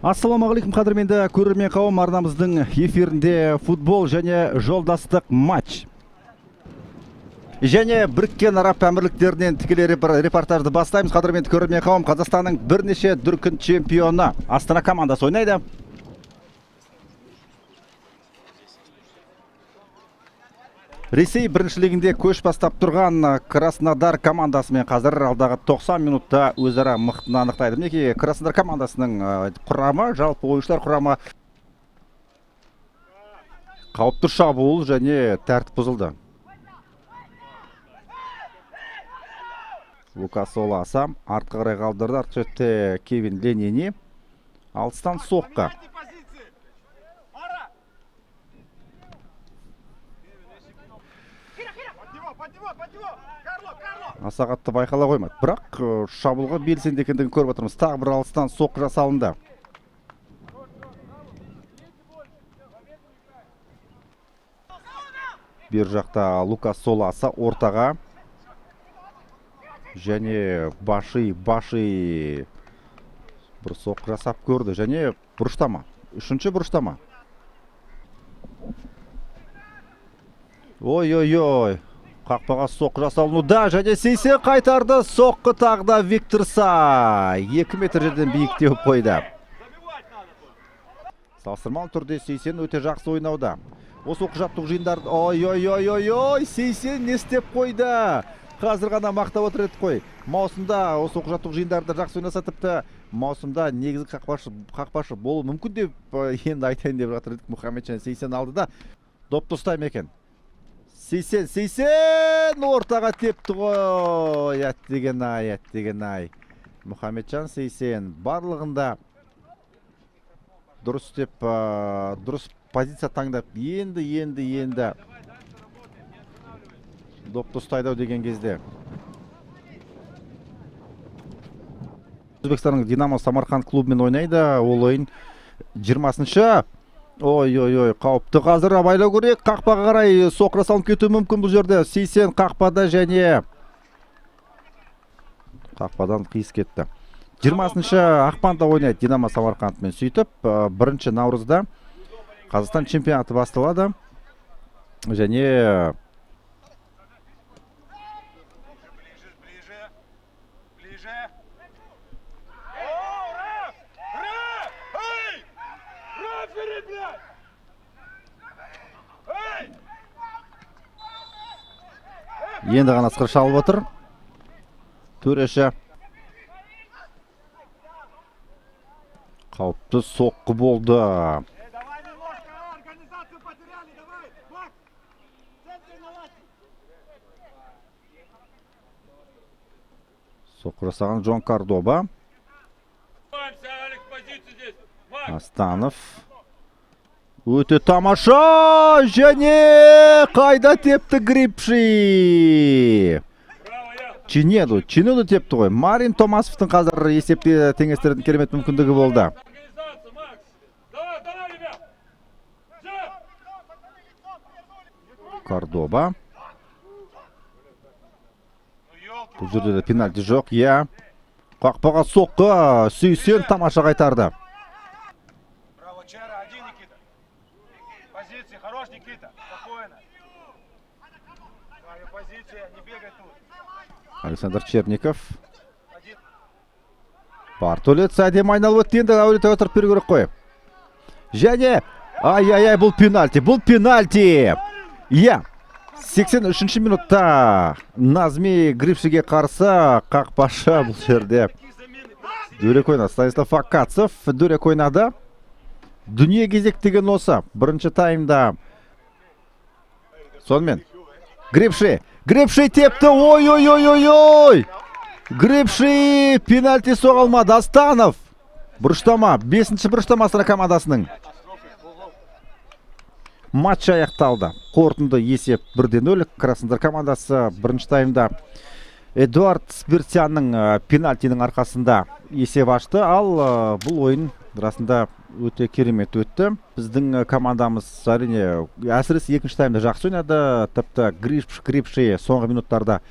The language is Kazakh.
Ассалаумағалейкум, қадірменді көрермен қауым! Арнамыздың эфирінде футбол және жолдастық матч. Және Біріккен Араб Әмірліктерінен тікелей бір репортажды бастаймыз. Қадірменді көрермен қауым, Қазақстанның бірнеше дүркін чемпионы Астана командасы ойнайды. Ресей біріншілігінде көш бастап тұрған Краснодар командасымен қазір алдағы 90 минутта өзара мықтыны анықтайды. Мінекей, Краснодар командасының құрамы, жалпы ойыншылар құрамы. Қауіпті шабуыл және тәртіп бұзылды. Лукас Оласа артқа қарай қалдырды. Артқы шетте Кевин Ленини. Алыстан соққы. Аса қатты байқала қоймады. Бірақ шабуылға белсенді екендігін көріп отырмыз. Тағы бір алыстан соққы жасалынды. Бер жақта Лукас Соласа ортаға. Және Баши бір соққы жасап көрді. Және бұрыштама. Үшінші бұрыштама. Ой-ой-ой. Қақпаға соққы жасалынуда және Сейсен қайтарды. Соққы тағы да Виктор Са. 2 метр жерден биік теуіп қойды. Салыстырмалы түрде Сейсен өте жақсы ойнауда. Осы оқу жаттығу жиындарды... Ой-ой-ой-ой-ой, Сейсен не істеп қойды? Қазір ғана мақтап отыр едік қой. Маусымда осы оқу жаттығу жиындарында жақсы ойнаса, тіпті маусымда негізгі қақпашы болуы мүмкін деп енді айтайын деп жатыр едік. Мұхамеджан Сейсен алдыда. Допты ұстай ма екен? Сейсен, Сейсен ортаға тепті ғой. Әттеген ай, әттеген ай. Мұхамеджан Сейсен барлығында дұрыс деп, дұрыс позиция таңдап, енді, енді, енді допты ұстайды ау деген кезде. Өзбекстанның Динамо Самарқанд клубымен ойнайды. Ол ойын 20-шы. Ой-ой-ой, қауіпті қазір, абайлау керек. Қақпаға қарай соққы жасалынып кетуі мүмкін бұл жерде. Сейсен қақпада және қақпадан қиыс кетті. 20 ақпанда ойнайды Динамо Самарқандмен. Сөйтіп, 1 наурызда Қазақстан чемпионаты басталады. Және Ближе, ближе, ближе. О, Раф! Раф! Эй! Рефери, блядь! Эй! Енді ғана ысқырық шалып отыр төреші. Қауіпті соққы болды. Эй, давай немножко, а, организацию потеряли, давай! Макс! Центр наладь! Соққы жасаған Джон Кордоба. Алекс, позицию здесь. Макс! Астанов. Өте тамаша! Және қайда тепті Грипши? Браво, я! Чинеду, Чинеду тепті ғой. Марин Томасовтың қазір есепте теңестіретін керемет мүмкіндігі болды. Организация, Макс! Давай, давай, ребят! Джефф! Кордоба. Ну, елки. Бұл жерде де пенальти жоқ, иә. Қақпаға соққы, Сейсен тамаша қайтарды. Браво, Чара, один, Никита. Позиции, хорош, Никита. Спокойно. Твоя позиция, не бегай тут. Александр Черников. Один. Бартолец әдемі айналып өтті, енді әуелете отырып беру керек қой. Және, ай-ай-ай, бұл пенальти, бұл пенальти. Иә, 83-ші минутта Назми Грипшиге қарсы қақпашы бұл жерде дөрекі ойнады. Станислав Акацев дөрекі ойнады. Дүние кезек деген осы. Бірінші таймда. Сонымен Грипши, Грипши тепті. Ой-ой-ой-ой-ой! Грипши пенальти соға алмады. Астанов. Бұрыштама, 5-ші бұрыштама Астана командасының. Матч аяқталды. Қорытынды есеп 1-0. Краснодар командасы бірінші таймда Эдуард Сбертянның пенальтиінің арқасында есеп ашты. Ал бұл ойын расында өте керемет өтті. Біздің командамыз әрине әсіресе екінші таймда жақсы ойнады. Тіпті Грипши соңғы минуттарда